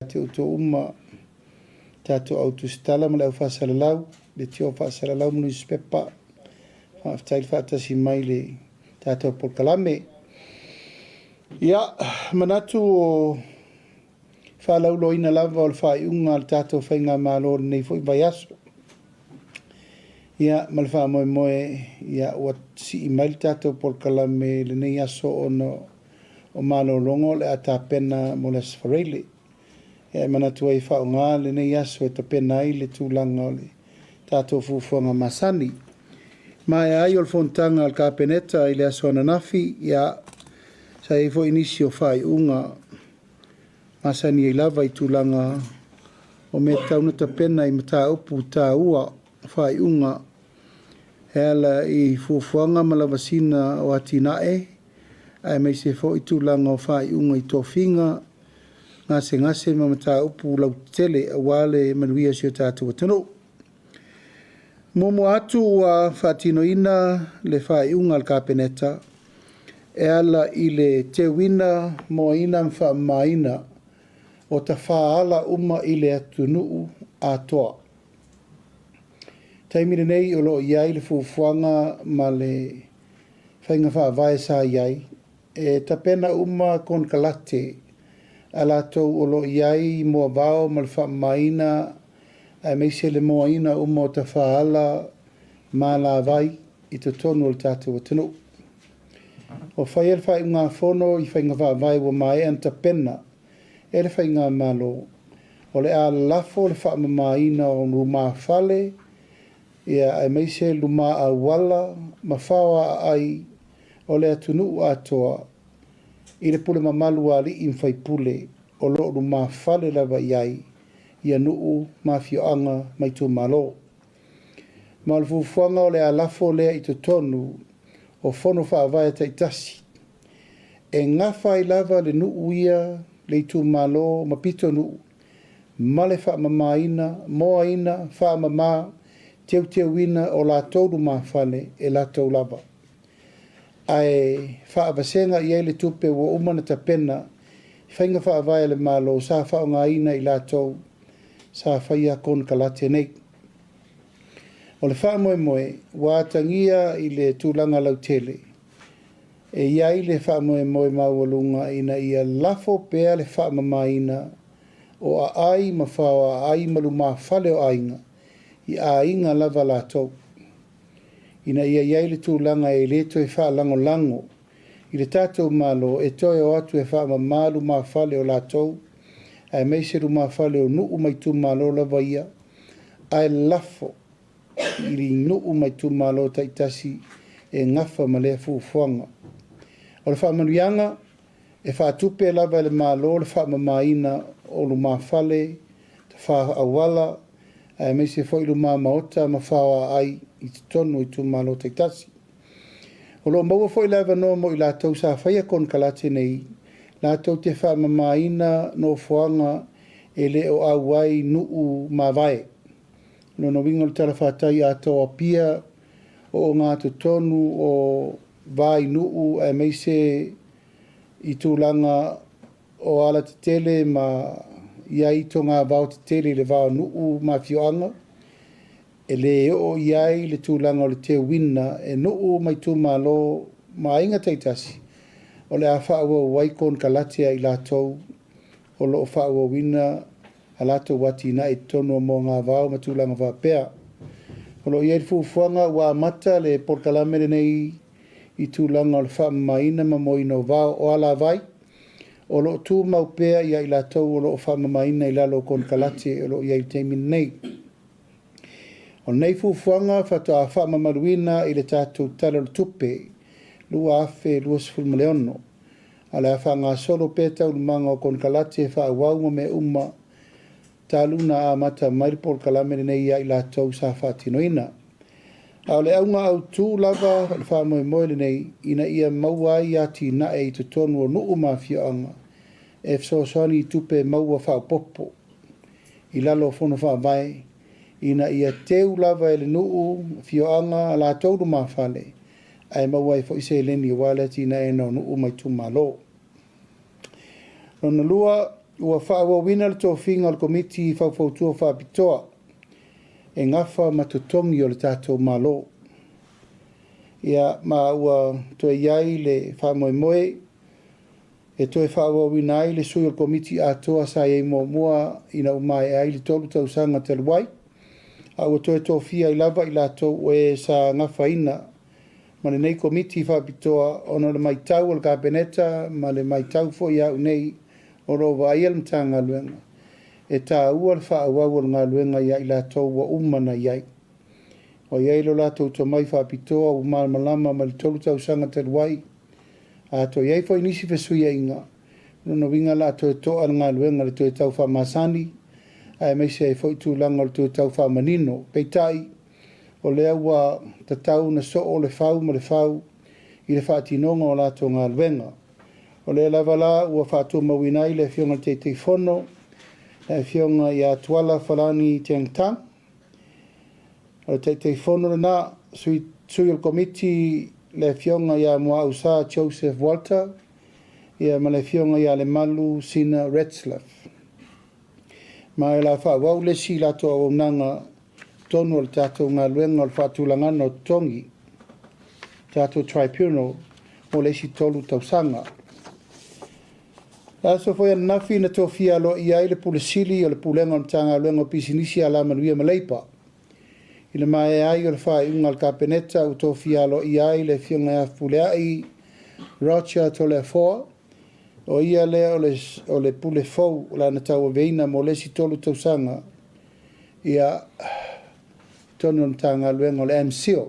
te outou uma, tatou au tusitala ma le au faasalalau, le tio faasalalau ma newspaper. Faafetai le faatasi mai le tatou polokalame. Ia, manatu o faalauiloaina lava o le faaiuga a le tatou faigamalo i lenei foi vaiaso. Ia, ma le faamoemoe, ia, ua sii mai le tatou polokalame i lenei aso ona o malologa o le a tapena mo le Aso Faraile. Ia, e manatu ai e faaaoga lenei aso e tapena ai le tulaga o le tatou fuafuaga masani. Maea ai o le fonotaga a le Kapeneta i le aso ananafi, ia, sa i ai foi nisi o faaiuga masani ai lava i tulaga o mea e tatau ona tapena i mataupu taua faaiuga e ala i fuafuaga ma lavasiga o atinae, aemaise foi tulaga o faaiuga i tofiga, gasegase ma mataupu lautetele aua le manuia o si o tatou atunuu. Muamua atu ua faatinoina le faaiuga a le Kapeneta e ala i le teuina, moaina ma faamamaina o tafaala uma i le atunuu atoa. Taimi lenei o lo o i ai le fuafuaga ma le faiga faavae sa i ai, e tapena uma konekarate a latou o lo o i ai moavao ma le faamamaina aemaise le moaina uma o tafaala ma alavai i totonu o le tatou atunuu. Ua faia le faaiugafono i faiga faavae ua maea ona tapena e le Faigamalo, o le a lafo le faamamaina o lumafale, ia, aemaise luma auala ma fao aai o le atunuu atoa i le pule mamalu a alii ma faipule o lo o lumafale lava i ai ia nuu ma afioaga ma itumalo. Ma o le fuafuaga o le a lafo lea i totonu o fono faavae taitasi e gafa ai lava le nuu ia, le itumalo ma pitonuu ma le faamamaina, moaina, faamama, teuteuina o latou lumafale e latou lava. Ae faavasega i ai le tupe ua uma ona tapena i faiga faavae a le Malo sa faaaogaina i latou sa faia konekarate nei. O le faamoemoe ua atagia i le tulaga lautele, e i ai le faamoemoe maualuga ina ia lafo pea le faamamaina o aai ma faoaai ma lumafale o aiga i aiga lava latou, ina ia i ai le tulaga e le toe faalagolago i le tatou Malo e toe o atu e faamama lumafale o latou, aemaise lumafale o nuu ma itumalo lava ia, ae lafo i nuu ma itumalo taitasi e gafa ma lea fuafuaga. O le faamanuiaga, e faatupe lava e le Malo le faamamaina o lumafale, tafa auala, aemaise foi luma maota ma faoaai i totonu o itumalo taitasi. O lo o maua foi le avanoa mo i latou sa faia konekarate nei, latou te faamamaina nofoaga e le o auai nuu mavae. O lona uiga o le talafatai atoa o Apia, o ogatotonu o Vainuu aemaise i tulaga o alatetele ma i ai togavao tetele i le va o nuu ma afioaga, e le oo i ai le tulaga o le teuina e nuu ma itumalo ma aiga taitasi, o le a faaauau ai konekarate a i latou o lo o faaauauina a latou atinae i totonu o moagavao ma tulaga faapea. O lo o i ai le fuafuaga ua amata le polokalame lenei i tulaga o le faamamaina ma moaina o vao o alavai, o lo o tumau pea ia i latou o lo o faamamaina i lalo o konekarate o lo o i ai i le taimi lenei. O lenei fuafuaga faatoa faamamaluina i le tatou Tala o le Tupe 2026, a o le a faagasolo pea taualumaga o konekarate e faaauau ma mea uma talu ona amata mai le polokalame lenei ia i latou sa faatinoina. A o le auga autu lava o le faamoemoe lenei ina ia maua ai atinae i totonu o nuu ma afioaga e fesoasoani i tupe maua faaopoopo i lalo o fono faavae ina ia teu lava e le nuu, afioaga, a latou lumafale ae maua ai foi seleni aua le atinaeina o nuu ma itumalo. Lona lua, Ua faaauauina le tofiga o le Komiti Faufautua Faapitoa e gafa ma totogi o le tatou Malo. Ia, ma ua toe i ai le faamoemoe e toe faaauauina ai le sui o le Komiti atoa sa i ai muamua ina ua maea ai le 3 tausaga talu ai, a ua toe tofia ai lava i latou o e sa gafaina ma lenei Komiti Faapitoa ona o le matau a le Kapeneta ma le matau foi a au nei o lo o vaaia le Matagaluega, e taua le faaauau o le galuega ia i latou ua uma ona i ai. Ua i ai lo latou tomai faapitoa ua malamalama mai le 3 tausaga talu ai. A toe i ai foi nisi fesuiaiga, o lona uiga o le a toe to'a le galuega i le toe tau faamasani, aemaise ai foi tulaga o le toe tau faamanino. Peitai, o lea ua tatau ona soo le fau ma le fau i le faatinoga o latou galuega. O lea lava la ua faatumauina ai le Afioga i le Taitaifono, le Afioga ia Tuala Falani Teng Tang. O le Taitaifono lena, sui, sui o le Komiti le Afioga ia Muaausa Joseph Walter, ia ma le Afioga ia Lemalu Sina Retzlaff. Ma e la faaauau le isi latou auaunaga totonu o le tatou galuega o le faatulagaga o totogi, tatou tribunal, mo le isi 3 tausaga. Le aso foi ananafi na tofia aloaia ai le Pule Sili o le Pulega o le Matagaluega o Pisinisi Alamanuia ma Leipa. I le maea ai o le faaiuga a le Kapeneta ua tofia aloaia ai le Afioga ia Fepuleai Roger Toleafoa, o ia lea o le Pule fou o le a na tauaveina mo le isi 3 tausaga ia totonu o le Matagaluega o le MCIL.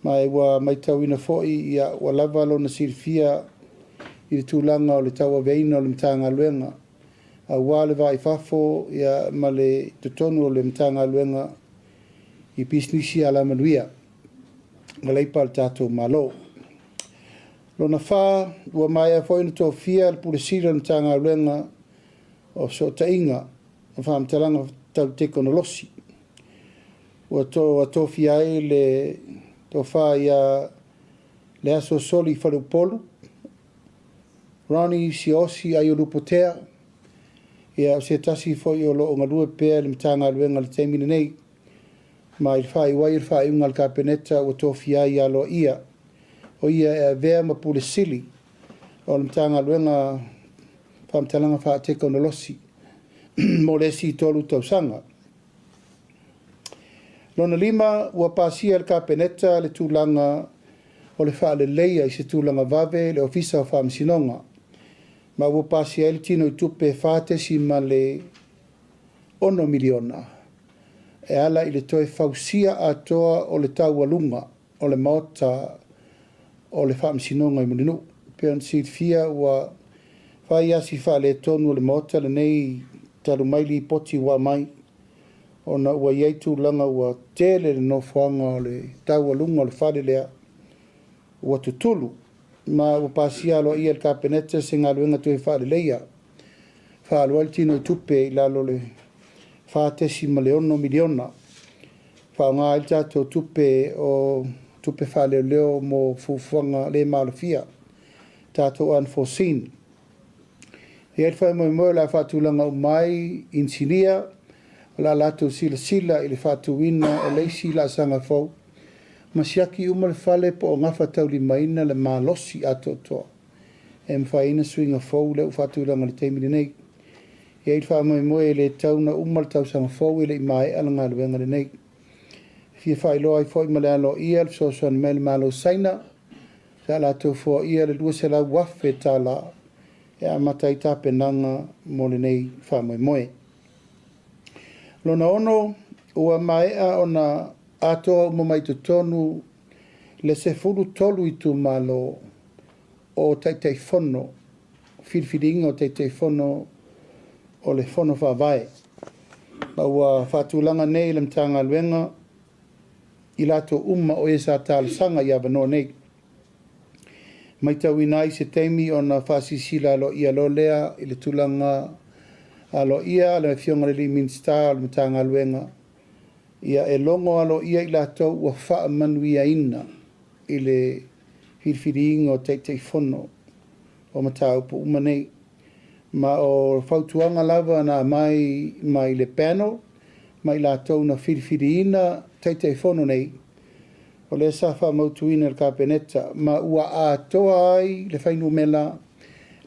Ma e ua matauina foi ia, ua lava lona silafia i le tulaga o le tauaveina o le Matagaluega, aua le va i fafo ia, ma le totonu o le Matagaluega i pisinisi alamanuia ma leipa a le tatou Malo. Lona fa, ua maea foi ona tofia le Pule Sili o le Matagaluega o Fesootaiga ma Faamatalaga Tau Tekonolosi. Ua tofia ai le tofa ia Leaso Soli Faleupolu, Ronnie Siosi Aiolupotea, ia o se tasi foi o lo o galue pea i le Matagaluega i le taimi lenei. Ma i le faaiu ai o le faaiuga a le Kapeneta ua tofia ai aloaia o ia e avea ma Pule Sili o le Matagaluega Faamatalaga Faatekonolosi mo le isi 3 tausaga. Lona lima, ua pasia e le Kapeneta le tulaga o le faaleleia i se tulaga vave le Ofisa o Faamasinoga, ma ua pasia ai le tino i tupe $4.6 miliona e ala i le toe fausia atoa o le taualuga o le Maota o le Faamasinoga i Mulinuu. E pei ona silafia ua fai asi faaletonu o le Maota lenei talu mai lipoti ua aumai, ona ua i ai tulaga ua tele le nofoaga o le taualuga o le fale lea ua tutulu, ma ua pasia aloaia e le Kapeneta se galuega toe faaleleia, faaalu ai le tino i tupe i lalo o le $4.6 miliona, faaaoga ai le tatou tupe o tupe faaleoleo mo fuafuaga le maalofia, tatou unforeseen. E i ai le faamoemoe o le a faatulaga uma ai inisinia, o le a latou silasila i le faatuina o le isi laasaga fou, ma siaki uma le fale po o gafataulimaina le malosi atoatoa e mafai ai ona suiga fou lea ua faatulaga i le taimi lenei. E i ai le faamoemoe e le tatau ona uma le tausaga fou e le i maea le galuega lenei. E fia faailoa ai foi ma le aloaia le fesoasoani mai a le Malo o Saina, sa latou foaia le $200,000 e amata ai tapenaga mo lenei faamoemoe. Lona ono, ua maea ona atoa uma mai totonu le 13 itumalo o Taitaifono, filifiliga o Taitaifono o le Fono Faavae, ma ua faatulaga nei le Matagaluega i latou uma o e sa talosaga i avanoa nei. Matauina ai se taimi ona faasilasila aloaia loa lea i le tulaga aloaia a le Afioga i le Minisita o le Matagaluega, ia e logo aloaia i latou ua faamanuiaina i le filifiliina o Taitaifono o mataupu uma nei. Ma o fautuaga lava na aumai mai le panel ma i latou na filifiliina Taitaifono nei, o lea sa faamautuina e le Kapeneta ma ua atoa ai le fuainumera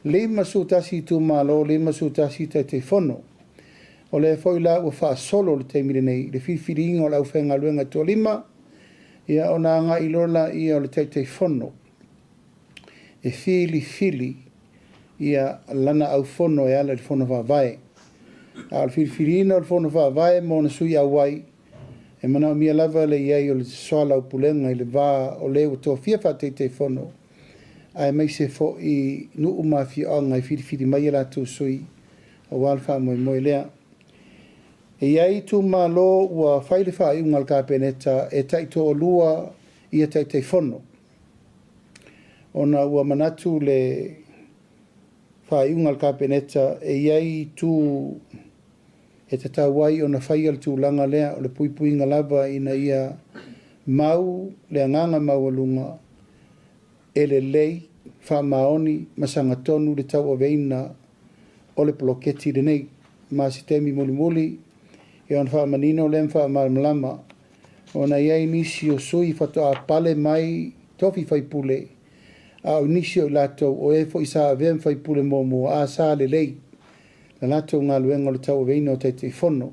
51 itumalo, 51 Taitaifono. O lea foi la ua faasolo i le taimi lenei le filifiliina o le aufaigaluega e toalima, ia ona agai loa lea o le Taitaifono e filifili ia lana aufono e ala i le Fono Faavae. A o le filifiliina o le Fono Faavae ma ona sui auai, e manaomia lava le i ai o le soalaupulega i le va o le ua tofia faa-Taitaifono, aemaise foi nuu ma afioaga e filifili mai a latou sui aua le faamoemoe lea. E i ai itumalo ua fai le faaiuga a le Kapeneta e taitoalua ia Taitaifono, ona ua manatu le faaiuga a le Kapeneta e i ai itu e tatau ai ona faia le tulaga lea o le puipuiga lava ina ia mau le agaga maualuga e lelei, faamaoni ma sagatonu le tauaveina o le poloketi lenei. Ma se taimi mulimuli ia ona faamanino lea ma faamalamalama ona e i ai nisi o sui faatoa pale mai tofi faipule, a o nisi o i latou o e foi sa avea ma faipule muamua a sa lelei la latou galuega o le tauaveina o Taitaifono.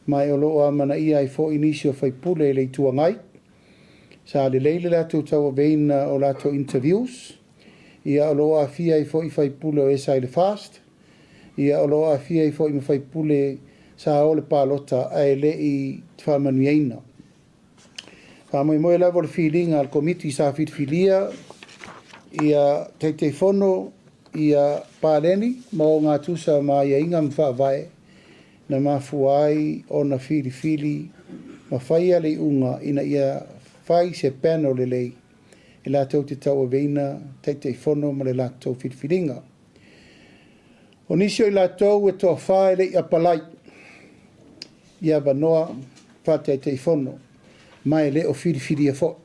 Ma o lo o amanaia ai foi nisi o faipule i le Itu Agai, sa lelei le latou tauaveina o latou interviews, ia o lo o aafia ai foi faipule o e sa i le FAST, ia o lo o aafia ai foi ma faipule sa o le palota ae le i faamanuiaina. Faamoemoe lava o le filiga a le Komiti sa filifilia ia Taitaifono ia paleni ma ogatusa ma aiaiga ma faavae na mafua ai ona filifili ma faia le iuga ina ia fai se panel lelei e latou te tauaveina Taitaifono ma le latou filifiliga. O nisi o i latou e toafa e le i apalai i avanoa faa-Taitaifono ma e le o filifilia foi.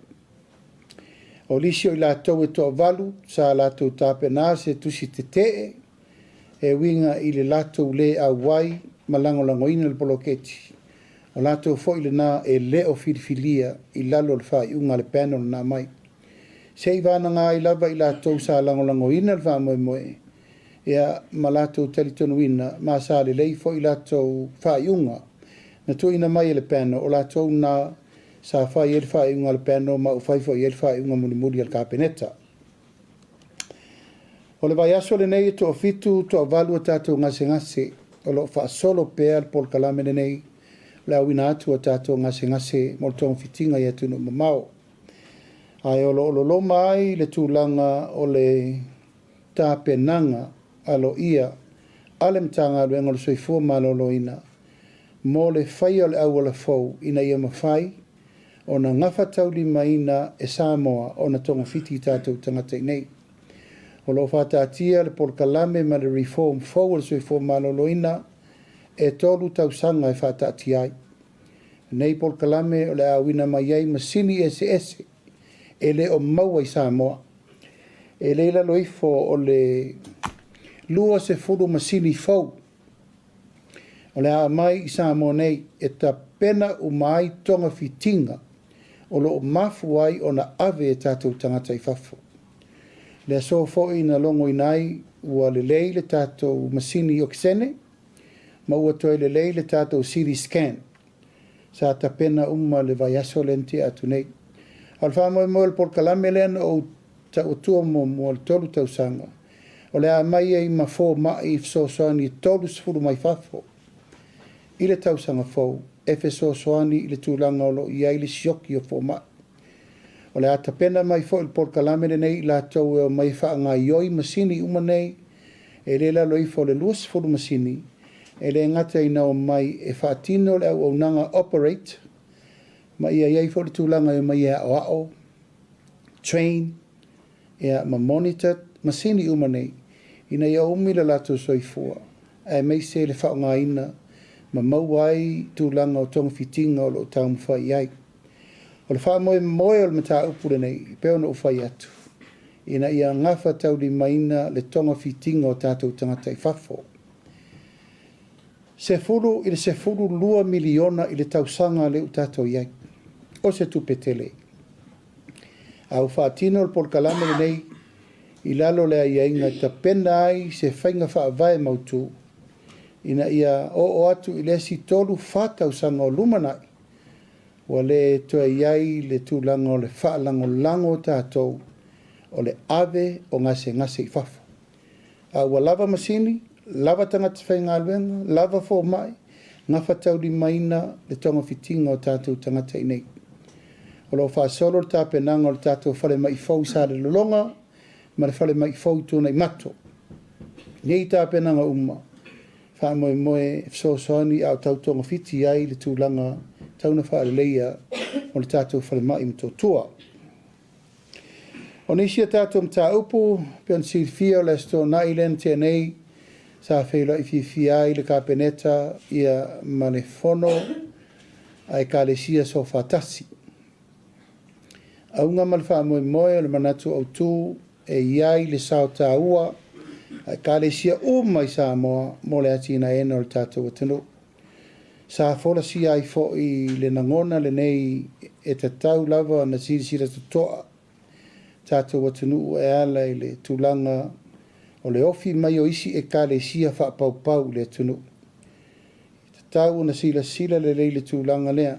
O nisi o i latou e toavalu sa latou tapena se tusi tetee e uiga i le latou le auai ma lagolagoina le poloketi, o latou foi lena e le o filifilia i lalo o le faaiuga a le panel na aumai. Se i vanaga ai lava i latou sa lagolagoina le faamoemoe ia ma latou talitonuina ma sa lelei foi latou faaiuga na tuuina mai e le panel, o latou na sa fai ai le faaiuga a le panel ma ua fai foi i ai le faaiuga mulimuli a le Kapeneta. O le vaiaso lenei e toafitu, toavalu a tatou gasegase o lo o faasolo pea le polokalame lenei o le auina atu o tatou gasegase mo le togafitiga i atunuu mamao. Ae o lo o loloma ai le tulaga o le tapenaga aloaia a le Matagaluega o le Soifua Maloloina mo le faia o le auala fou ina ia mafai ona gafataulimaina e Samoa ona togafiti i tatou tagata i nei. O lo o faataatia le polokalame ma le reform fou o le soifua maloloina e 3 tausaga e faataatia ai. Lenei polokalame o le a auina mai ai masini eseese e le o maua i Samoa. E le i lalo ifo o le 20 masini fou o le a aumai i Samoa nei e tapena uma ai togafitiga o lo o mafua ai ona ave e tatou tagata i fafo. Le aso foi na logoina ai ua lelei le tatou masini okesene ma ua toe lelei le tatou CT scan. Sa tapena uma le vaiaso lea na tea atu nei. A o le faamoemoe o le polokalame lea na ou tauatua muamua le 3 tausaga, o le a aumai ai ma fomai fesoasoani e 30 mai fafo i le tausaga fou e fesoasoani i le tulaga o lo o i ai le sioki o fomai. O le a tapena mai foi le polokalame lenei i latou e omai e faagaioi masini uma nei, e le lalo ifo o le 20 masini, e le gata ina omai e faatino le auaunaga operate, ma ia i ai foi le tulaga e omai e aoao, train, ia, ma monitor masini uma nei, ina ia umi le latou soifua, aemaise le faaaogaina ma maua ai tulaga o togafitiga o lo o taumafai i ai. O le faamoemoe o le mataupu lenei, e pei ona ou fai atu, ina ia gafataulimaina le togafitiga o tatou tagata i fafo. 10 i le 12 miliona i le tausaga lea ua tatou i ai. O se tupe tele. A ua faatino le polokalame lenei i lalo o le aiaiga e tapena ai se faiga faavae mautu ina ia oo atu i le isi 3, 4 tausaga o lumanai, ua le toe i ai le tulaga o le faalagolago tatou o le ave o gasegase i fafo. A ua lava masini, lava tagata faigaluega, lava fomai, gafataulimaina le togafitiga o tatou tagata i inei. O lo o faasolo le tapenaga o le tatou falemai fou i Salelologa ma le falemai fou i Tuanaimato. Nei tapenaga uma, faamoemoe e fesoasoani a o tau togafiti ai le tulaga tau na faaleleia o le tatou falemai i Motootua. O nisi a tatou mataupu, pei ona silafia o le Aso Toonai lea na tea nei, sa feiloai fiafia ai le Kapeneta ia ma le Fono a Ekalesia Soofaatasi. Auga ma le faamoemoe o le manatu autu e i ai le sao taua a Ekalesia uma i Samoa mo le atinaeina o le tatou atunuu. Sa folasia ai foi le lagona lenei e tatau lava ona silasila totoa tatou atunuu e ala i le tulaga o le ofi mai o isi Ekalesia faapaupau i le atunuu. E tatau ona silasila lelei i le tulaga lea.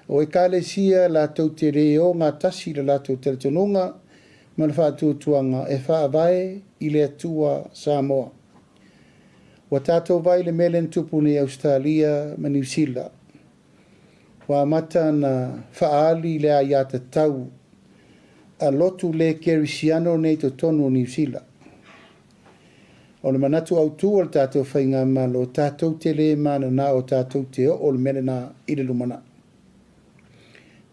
O Ekalesia latou te le ogatasi i le latou talitonuga ma le faatuatuaga e faavae i le Atua Samoa. Ua tatou vaai i le mea lea na tupu nei i Ausetalia ma Niu Sila. Ua amata ona faaali le aiatatau a lotu le kerisiano nei i totonu o Niu Sila. O le manatu autu o le tatou faigamalo, tatou te le mananao tatou te oo le mea lena i le lumanai.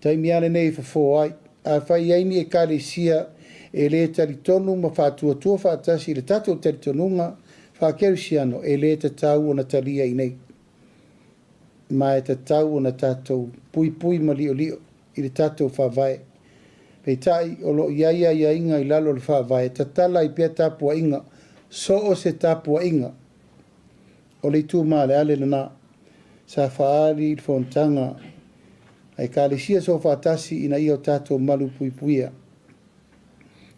Taimi lava lenei e fofo ai, afai e i ai ni ekalesia e le talitonu ma faatuatua faatasi i le tatou talitonuga faakerisiano, e le tatau ona talia i inei. Ma e tatau ona tatou puipui ma liolio i le tatou Faavae. Peitai, o lo o i ai aiaiga i lalo o le Faavae e tatala ai pea tapuaiga, so o se tapuaiga. O le itu maaleale lena sa faaali i le fonotaga a Ekalesia Soofaatasi ina ia o tatou malupuipuia.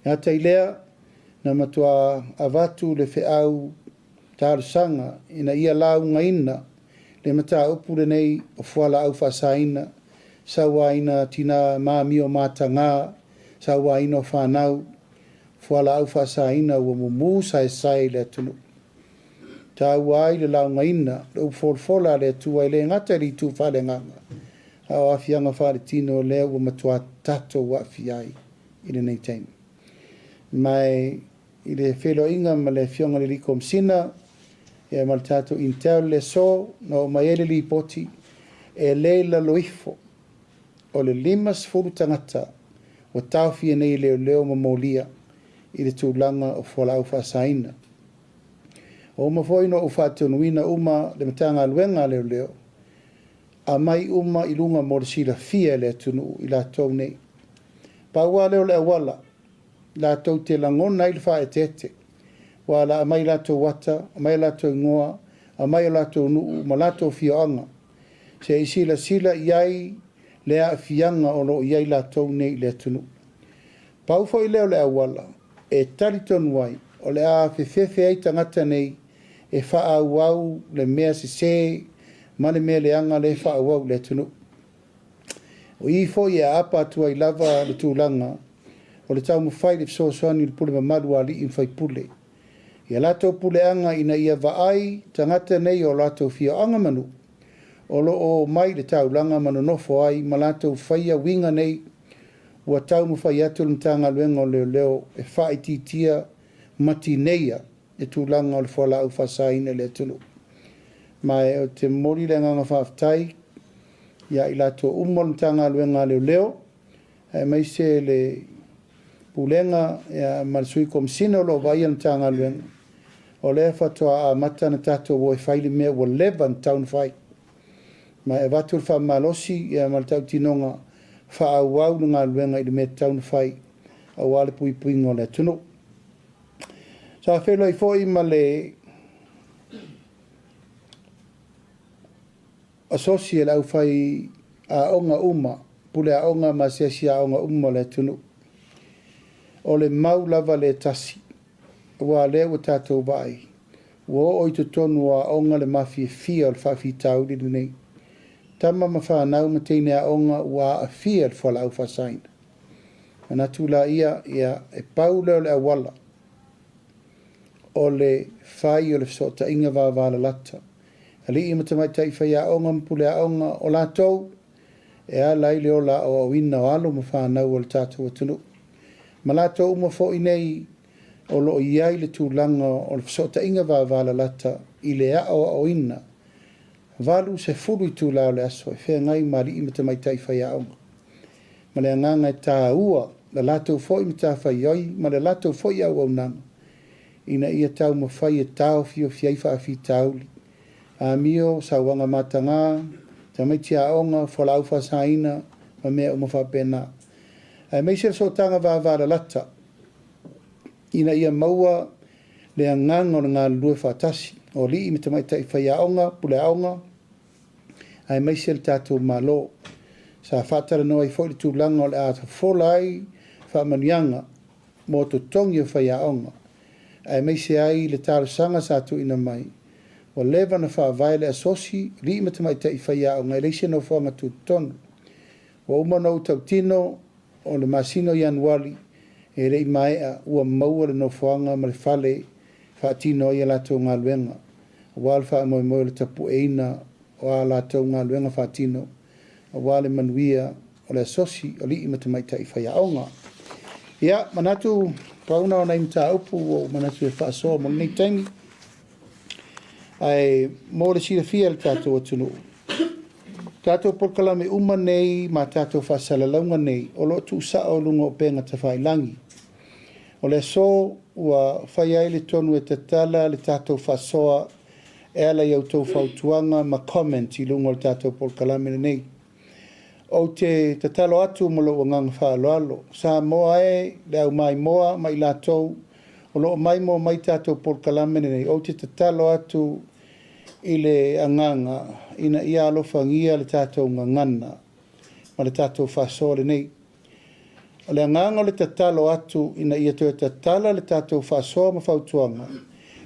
E gata i lea, na matua avatu le feau talosaga ina ia laugaina le mataupu lenei o fualaau faasaina, sauaina tina ma amio mataga, sauaina o fanau, fualaau faasaina ua mumu saesae i le atunuu. Taua ai le laugaina le upu folafola a le Atua e le gata i le itu faaleagaga, a o aafiaga faaletino lea ua matua tatou aafia ai i lenei taimi. Ma i le feiloaiga ma le Afioga i le Komesina ia ma le tatou Intel i le aso na oo mai ai le lipoti, e le i lalo ifo o le 50 tagata ua taofia nei e leoleo ma molia i le tulaga o fualaau faasaina. Ua uma foi ona ou faatonuina uma le Matagaluega a Leoleo, aumai uma i luga mo le silafia e le atunuu i latou nei. Pau lava lea o le auala latou te lagona ai le faaeteete, aua o le a aumai latou ata, aumai o latou igoa, aumai o latou nuu ma latou afioaga, se i silasila i ai le aafiaga o lo o i ai latou nei i le atunuu. Pau foi lea o le auala e talitonu ai o le a fefefe ai tagata nei e faaauau le mea sese ma le mea leaga lea e faaauau i le atunuu. O i foi e aapa atu ai lava le tulaga o le taumafai i le fesoasoani i le pule mamalu a alii ma faipule i a latou puleaga ina ia vaai tagata nei o latou afioaga ma nuu o lo o omai i le taulaga ma nonofo ai ma latou faia uiga nei ua taumafai atu le Matagaluega o Leoleo e faaitiitia ma tineia le tulaga o le fualaau faasaina i le atunuu. Ma ou te momoli le agaga faafetai ia i latou uma o le Matagaluega a Leoleo, aemaise le Pulega ma le Sui Komesina o lo o vaaia le Matagaluega, o lea faatoa amata ona tatou o e fai le mea ua leva ona tatau ona fai. Ma e avatu le faamalosi ma le tautinoga faaauau le galuega i le mea e tatau ona fai. aua le puipuiga o le atunuu. Sa feiloai foi ma le Asosi a le Aufaiaoga uma, Pule Aoga ma Asiasi Aoga uma o le atunuu. O le mau lava lea e tasi, aua o lea ua tatou vaai, ua oo i totonu o aoga le mafiafia o le faafitauli lenei. Tama ma fanau ma teine aoga ua aafia i le fualaau faasaina. Manatu laia, ia, e pau lea o le auala o le fai o le fesootaiga vavalalata. Alii ma tamaitai faiaoga ma puleaoga, o latou e ala ai le ola aoaoina o alo ma fanau o le tatou atunuu. Ma latou uma foi nei o lo o i ai le tulaga o le fesootaiga vavalalata i le aoaoina 80 itula o le aso e feagai ma alii ma tamaitai faiaoga. Ma le agaga e taua la latou foi matafaioi ma le latou foi auaunaga ina ia taumafai e taofiofi ai faafitauli, amio, sauaga mataga, tamaiti aoga, fualaau faasaina ma mea uma faapena. Aemaise le sootaga vavalalata ina ia maua le agaga o le galulue faatasi o alii ma tamaitai faiaoga, puleaoga, aemaise le tatou Malo. Sa faatalanoa ai foi le tulaga o le a fofola ai faamanuiaga mo totogi o faiaoga, aemaise ai le talosaga sa tuuina mai, ua leva ona faavae le Asosi Alii ma Tamaitai Faiaoga e leai se nofoaga tutotonu. Ua uma ona ou tautino, o le masina o Ianuari e le i maea ua maua le nofoaga ma le fale e faatino ai a latou galuega, aua le faamoemoe o le tapueina o a latou galuega faatino aua le manuia o le Asosi o Alii ma Tamaitai Faiaoga. Ia, manatu, pau na o nai mataupu ua ou manatu e faasoa mo lenei taimi. Ae mo le silafia e le tatou atunuu, tatou polokalame uma nei ma tatou faasalalauga nei o lo o tuusao i luga o upega tafailagi. O le aso ua fai ai le tonu e tatala le tatou faasoa e ala i a outou fautuaga ma comment i luga o le tatou polokalame lenei. Ou te tatalo atu ma lou agaga faaaloalo, Samoa e, le au maimoa ma i latou o lo o maimoa mai tatou polokalame lenei, ou te tatalo atu i le agaga ina ia alofagia le tatou gagana ma le tatou faasoa lenei. O le agaga o le tatalo atu ina ia toe tatala le tatou faasoa ma fautuaga,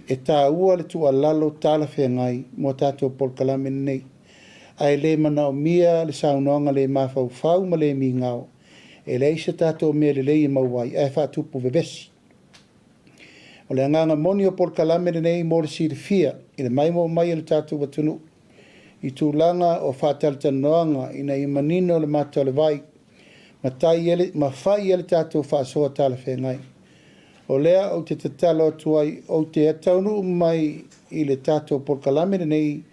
e taua le tuualalo talafeagai mo tatou polokalame lenei. Ae le manaomia le saunoaga le mafaufau ma le migao, e leai se tatou mea lelei e maua ai, ae faatupu vevesi. O le agaga moni o polokalame lenei mo le silafia i le maimoa mai a le tatou atunuu i tulaga o faatalatalanoaga ina ia manino le mata o le vai ma tai ai ma fai ai le tatou faasoa talafeagai. O lea ou te tatalo atu ai, ou te taunuu mai i le tatou polokalame lenei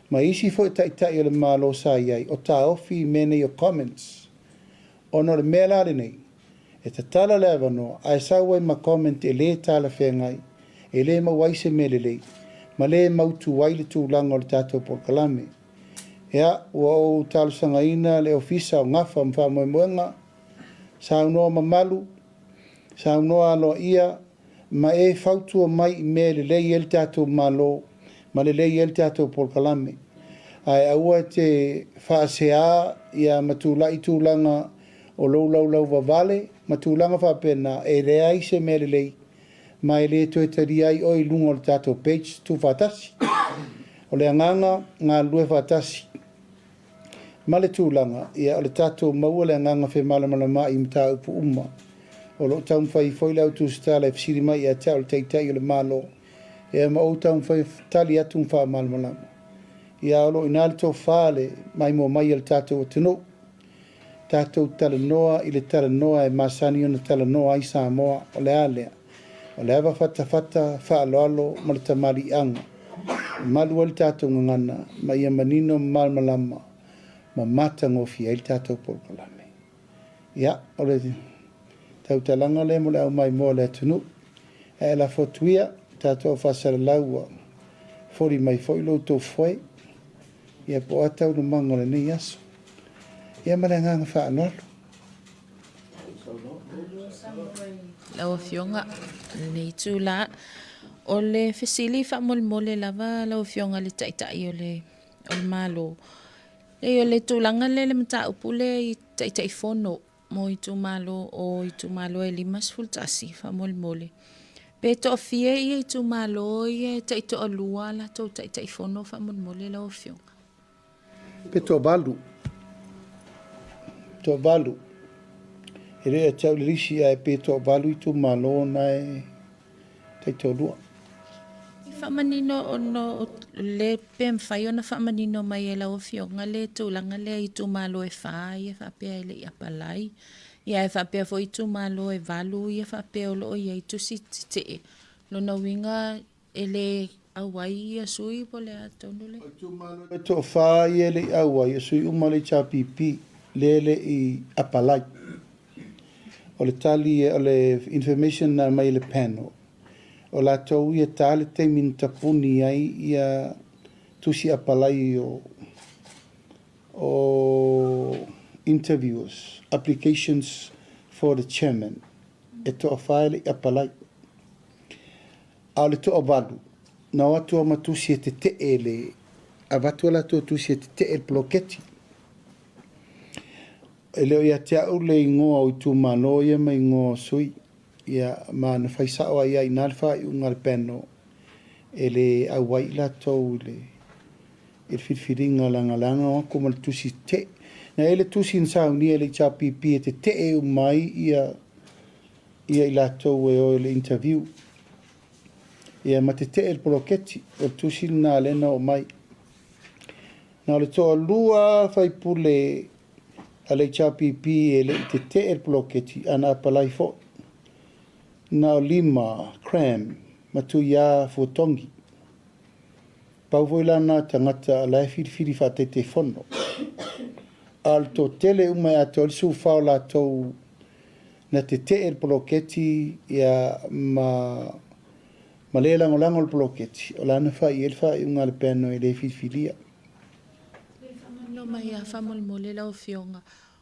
ma isi foi taitai o le Malo sa i ai, o taofi i mea nei o comments. Ona o le mea la lenei, e tatala le avanoa ae sau ai ma comment e le talafeagai, e le maua ai se mea lelei, ma le mautu ai le tulaga o le tatou polokalame. Ia, ua ou talosagaina le Ofisa o Gafa ma Faamoemoega, saunoa mamalu, saunoa aloaia, ma e fautua mai i mea e lelei ai le tatou Malo ma lelei ai le tatou polokalame. Ae aua e te faasea ia ma tulai tulaga o lou laulau vavale ma tulaga faapena, e leai se mea lelei ma e le toe talia ai oe i luga o le tatou page tuufaatasi. O le agaga, galulue faatasi ma le tulaga, ia o le tatou maua le agaga femalamalamaai i mataupu uma. O lo o taumafai foi le au tusitala e fesili mai ia te au le Taitai o le Malo, ia ma ou taumafai e tali atu ma faamalamalama. Ia o lo o i ina le tofa le maimoa mai a le tatou atunuu. Tatou talanoa i le talanoa e masani ona talanoa ai Samoa, o le a lea? O le ava fatafata, faaaloalo ma le tamaliiaga e malu ai le tatou gagana ma ia manino ma malamalama ma matagofie ai le tatou polokalame. Ia, o le tautalaga lea mo le au maimoa o le atunuu. Ae lafo atu ia, tatou au faasalalau ua foli mai foi lo outou foe. Ia po o a taualumaga o lenei aso. Ia ma le agaga faaaloalo. Lau Afioga i lenei itula. O le fesili faamolemole lava lau Afioga i le Taitai o le Malo, leai o le tulaga lea i le mataupu lea i Taitaifono mo itumalo o itumalo e 51 faamolemole, pe toafia itumalo ia e taitoalua a latou Taitaifono faamolemole lau Afioga? Pe toavalu. Toavalu. E le ia te au le lisi ae pe toavalu itumalo na e taitoalua. E faamanino ona o le pe mafai ona faamanino mai e lau Afioga le tulaga lea i itumalo e fa ia faapea e le i apalai, ia ae faapea foi itumalo e valu ia faapea o lo o i ai tusi tetee. Lona uiga E le auai ia sui po o le a tonu le. O itumalo e toafa ia e le i auai, o sui uma o le HRPP lea e le i apalai. O le tali, o le information na aumai e le panel, o latou ia e ta le taimi na tapuni ai ia tusi apalai o o interviewers, applications for the chairman, e toafa e le i apalai. A o le toavalu, na o atu lava ma tusi e tetee le, avatu a latou tusi e tetee le poloketi. E le o ia te au le igoa o itumalo ia ma igoa o sui, ia, ma na fai sao ai lava i ina le faaiuga a le panel e le auai i latou i le, i le filifiliga leaga o atu ma le tusi tetee. Na i ai le tusi na saunia e le HRPP e tetee uma ai ia ia i latou e o i le interview. Ia ma tetee le poloketi, o le tusi lena lea na oo mai. Na o le toalua faipule a le HRPP e le i tetee le poloketi, a na apalai foi. Na o Lima, Cram, ma Tuiā Fuatongi. Pau foi la na tagata la e filifili faataitaifono. A o le toatele uma e atoa ai le 14 o latou na tetee le poloketi ia ma ma le lagolago le poloketi, o la na fai i ai le faaiuga a le panel e le filifilia. Faamalo mai a faamolemole lau Afioga,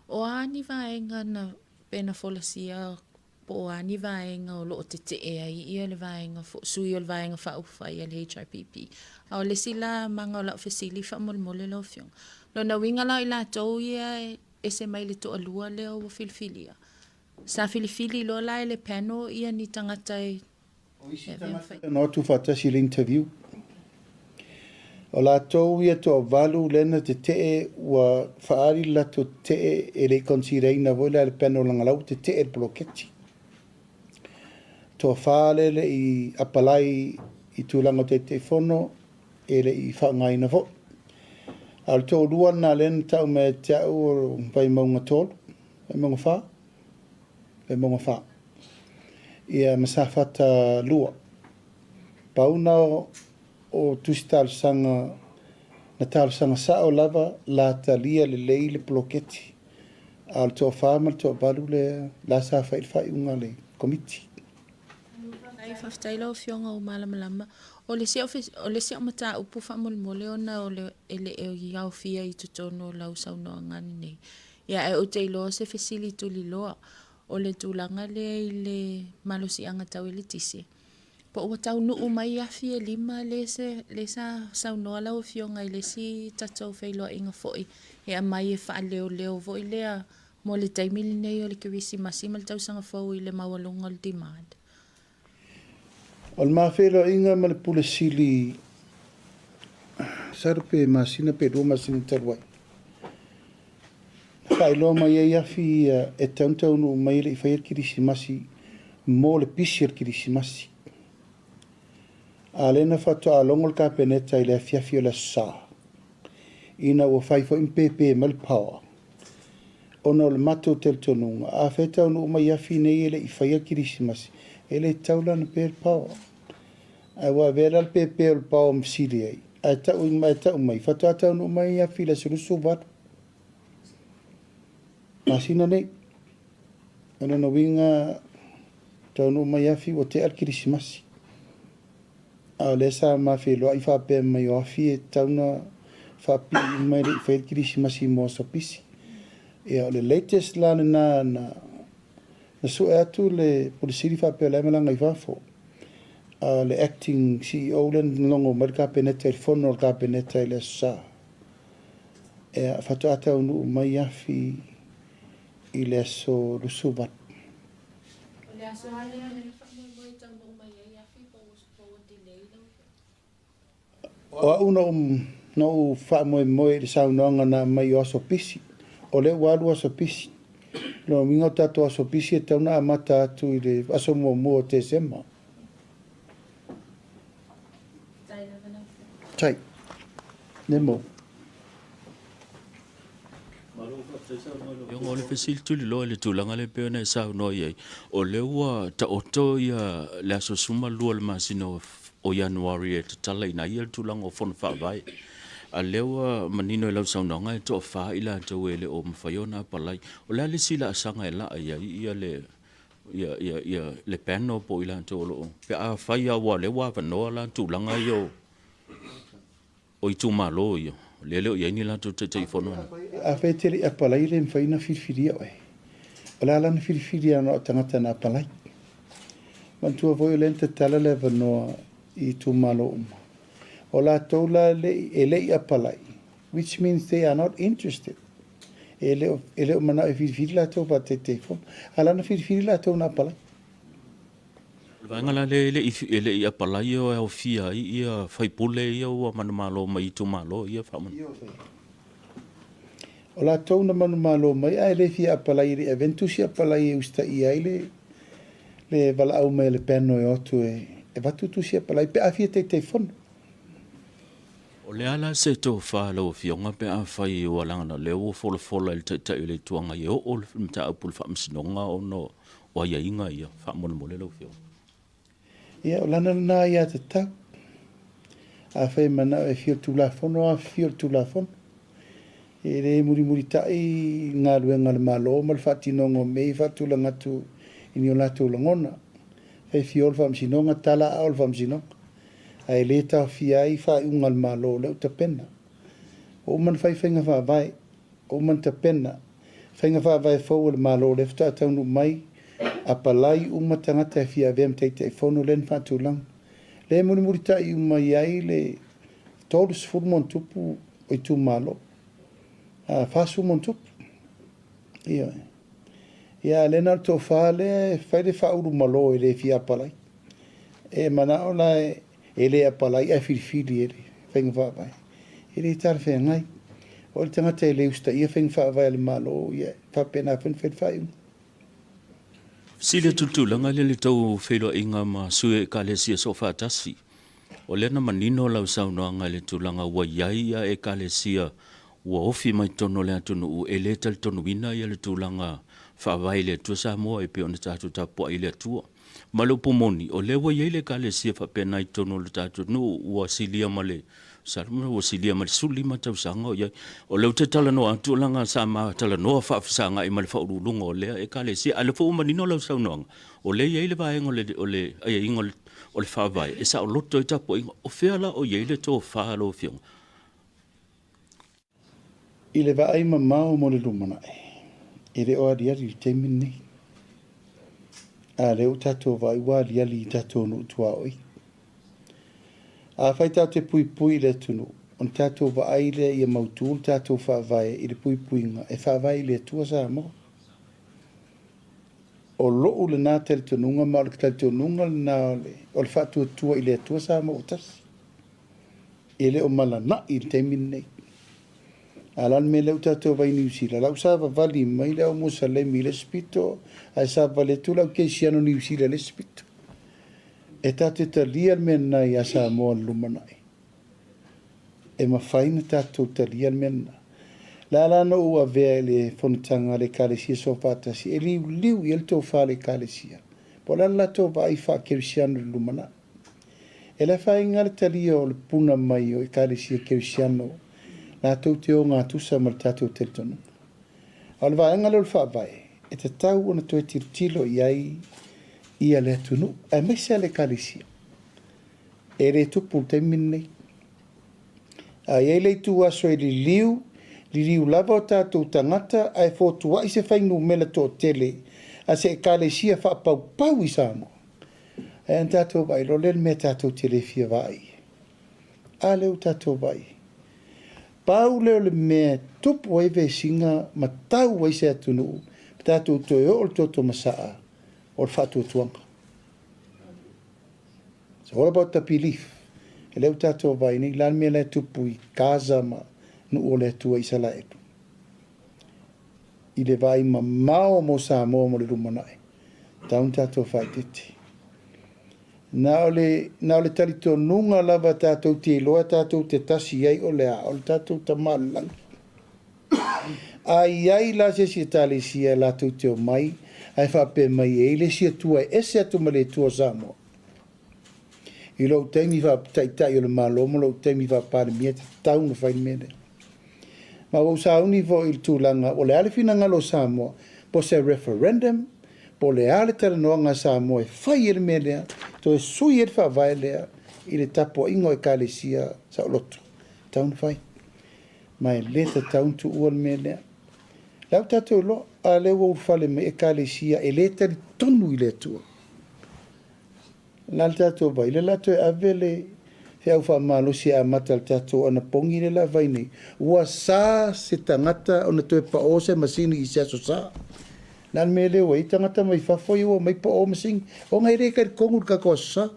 o a ni vaega na pe na folasia po o a ni vaega o lo o tetee ai ia le vaega sui o le Vaega Faaupufai a le HRPP. A o le isi la maga o lau fesili faamolemole lau Afioga, lona uiga la o i latou ia e ese mai le toalua lea ua filifilia. Sa filifili loa la e le panel ia ni tagata e O isi tagata na o atu faatasi i le interview. O latou ia toavalu lea na tetee ua faaali le latou tetee e le i consider ina foi la e le panel leaga la ua tetee le poloketi. Toafa lea e le i apalai i tulaga o Taitaifono e le i faaaogaina foi. A o le toalua lena lea na tau mai ia te au o Vaimauga 3, Vaimauga 4, Vaimauga 4. Ia ma Safata 2. Pau na o tusi talosaga na talosaga sao lava la talia lelei le poloketi. A o le toafa ma le toavalu lea la sa fai i le faaiuga a le Komiti. Faafetai, faafetai lau Afioga ua malamalama. O le isi o le isi au mataupu faamolemole ona o le e le i aofia i totonu o lau saunoaga lenei. Ia ae ou te iloa o se fesili tuliloa, o le tulaga lea i le malosiaga tau eletise, po ua taunuu mai afi e lima lea se lea sa saunoa lau Afioga i le isi tatou feiloaiga foi e aumai e faaleoleo foi lea mo le taimi lenei o le Kerisimasi ma le Tausaga Fou i le maualuga o le demand. O le ma feiloaiga ma le Pule Sili masalo pe masina pe lua masina talu ai, na faailoa mai ai afi ia e tatau ona taunuu mai e le i faia le Kerisimasi mo le pisi o le Kerisimasi. A lea na faatoa logo le Kapeneta i le afiafi o le Aso Sa, ina ua fai foi ma pēpē mai le power, ona o le matou talitonuga, afai e taunuu mai afi nei e le i faia le Kerisimasi, e le tatau la ona pe le power. Ae ua avea la le pēpē o le power ma fesili ai, ae tau, ae tau mai, faatoa taunuu mai afi i le aso 28 masina nei. O lona uiga, taunuu mai afi ua tea le Kerisimasi. A o lea sa ma feiloai faapea mai o afi e tatau ona faapipii uma e le i faia le Kerisimasi mo aso pisi. Ia o le latest la lena na Na sue atu le Pule Sili faapea o la e malaga i fafo. A o le acting CEO lea na logo mai le Kapeneta i le fono a le Kapeneta i le Aso Sa. Ea, faatoa taunuu mai Afi i le aso 28. O le aso lava lea na faamoemoe e taunuu mai ai Afi po ua delay lau afioga? O au na ou, na ou faamoemoe i le saunoaga na aumai o aso pisi. O lea ua alu aso pisi. O lona uiga o tatou aso pisi e tatau ona amata atu i le aso muamua o Tesema. Tai. Nemo. Afioga o le fesili tuliloa i le tulaga lea pei ona e saunoa i ai, o lea ua taoto ia le aso 12 o le masina o Ianuari e tatalaina ai le tulaga o Fono Faavae. A lea ua manino i lau saunoaga e toafa i latou e le o mafai ona apalai. O le a le isi laasaga e laa i ai ia le ia ia ia le panel po o i latou o lo o pe afai lava aua o lea ua avanoa la tulaga ia o O itumalo ia, lea e le o i ai ni latou Taitaifono. Afai e te le i apalai e le mafai ona filifilia oe. O le a la ona filifilia na o tagata na apalai. Manatua foi o lea na tatala le avanoa i itumalo uma. O latou la e le i apalai, which means they are not interested. E le o, e le o manao e filifili latou faa-Taitaifono. A la ona filifili latou na apalai. O le vaega la lea e le i, e le i apalai e aofia ai ia faipule ia ua manumalo mai itumalo ia faamolemole. O latou na manumalo mai ae le fia apalai e le i avea ni tusi apalai e usitaia ai le, le valaau mai a le panel e o atu e avatu tusi apalai pe a fia Taitaifono. O le a la se tofa a lau Afioga pe afai ua laga o lea ua folafola e le Taitai o le Itu Agai e oo le mataupu i le Faamasinoga ona o aiaiga ia? Faamolemole lau Afioga. Ia, o lana lena aiatatau. Afai e manao e fia o le Tulafono, afifio i le Tulafono. E le mulimulitai galuega a le Malo ma le faatinoga o mea ia e faatulaga atu i ni o latou lagona. Afai e fia o le Faamasinoga, tala aao le Faamasinoga. Ae le taofia ai faaiuga a le Malo o lea ua tapena. Ua uma ona fai faiga faavae, ua uma ona tapena faiga faavae fou a le Malo o lea faatoa taunuu mai, apalai uma tagata e fia avea ma Taitaifono lea na faatulaga. Lea e mulimulitai uma i ai le 30 ma ona tupu o itumalo, 40 ma ona tupu. Ioe. Ia, a o lea na o le tofa lea e fai le faaulumalo e le fia apalai. E manao la e le apalai ae filifili e le faiga faavae. E le talafeagai. O le tagata e le usitaia faiga faavae a le Malo, ia e faapena foi ona fai le faaiuga. Fesili atu i le tulaga lea i le tou feiloaiga ma sui o Ekalesia Soofaatasi. O lea na manino lau saunoaga i le tulaga ua i ai ia Ekalesia ua ofi mai totonu o le atunuu e le talitonuina ia le tulaga faavae i le Atua Samoa e pei ona tatou tapuai i le Atua. Ma le upu moni, o lea ua i ai le Ekalesia faapena i totonu o le tatou nuu ua silia ma le masalo ua silia ma le 15 tausaga o i ai. O lea ou te talanoa atu leaga sa ma talanoa faafesagai ma le faauluuluga o lea Ekalesia, a o lea foi ua manino lau saunoaga, o lea e i ai le vaega o le, o le aiaiga o le, o le Faavae e saoloto ai tapuaiga. O fea la o i ai le tofa a lau Afioga? I le vaai mamao mo le lumanai, e le o aliali i le taimi lenei. A lea ua tatou vaai ua aliali i tatou nuu tuaoi. Afai tatou te puipui i le atunuu, ona tatou vaai lea ia mautu le tatou faavae i le puipuiga e faavae i le Atua Samoa. O lou lena talitonuga ma o le talitonuga lena o le faatuatua i le Atua Samoa ua tasi. E le o malanai i le taimi lenei. A o le a le mea lea ua tatou vaai i Niu Sila? La ua savavali mai le au Musalemi i le isi pito, ae savavali atu le au Kerisiano Niu Sila i le isi pito. E tatou te talia le mea lena ia Samoa i le lumanai. E mafai ona tatou talia le mea lena. Le a la na ou avea i le fonotaga a le Ekalesia Soofaatasi e liuliu i ai le tofa a le Ekalesia, po o le a le latou vaai faa-kerisiano i le lumanai. E le afaina le talia o le puna mai o Ekalesia Kerisiano latou te ogatusa ma le tatou talitonuga. A o le vaega lea o le Faavae, e tatau ona toe tilotilo i ai ia le atunuu, aemaise lava le Ekalesia. E le tupu i le taimi lenei. A i ai le ituaso e liliu, liliu lava o tatou tagata ae fotuai se fuainumera toatele. a se Ekalesia faapaupau i Samoa, ae ana tatou vaai loa lea i le mea tatou te le fia vaai i ai. A lea ua tatou vaai i ai. Pau lea o le mea e tupu ai vesiga ma tau ai se atunuu ma tatou toe oo i le toto masaa, o le faatuatuaga. It's all about the belief. E lea ua tatou vaai nei, la le mea la e tupu i Gaza ma nuu o le Atua Isalaelu. I le vaai mamao mo Samoa mo le lumanai, tau na tatou faaeteete. Na o le, na o le talitonuga lava tatou te iloa tatou te tasi i ai o le a, o le tatou Tama o le Lagi. A i ai la se isi Ekalesia latou te omai ae faapea mai e i ai le isi Atua e ese atu ma le Atua o Samoa, i lou taimi faa-Taitai o le Malo ma lou taimi faa-Palemia e tatau ona fai le mea lea. Ma ua ou sauni foi i le tulaga o le a le finagalo o Samoa, po o se referendum, po o le a le talanoaga a Samoa e fai ai le mea lea, toe sui ai le faavae lea i le tapuaiga o Ekalesia saoloto. E tatau ona fai. Ma e le tatau ona tuua le mea lea. La ua tatou iloa, a lea ua ulufale mai Ekalesia e le talitonu i le Atua. La le tatou vai, lea la toe ave le feau faamalosi e amata le tatou anapogi lea la vai nei. Ua sa se tagata ona toe pao se masini i se aso sa. La le mea lea ua i tagata mai fafo ia ua omai pao masini. Ona e le talitonu i le tatou aso sa.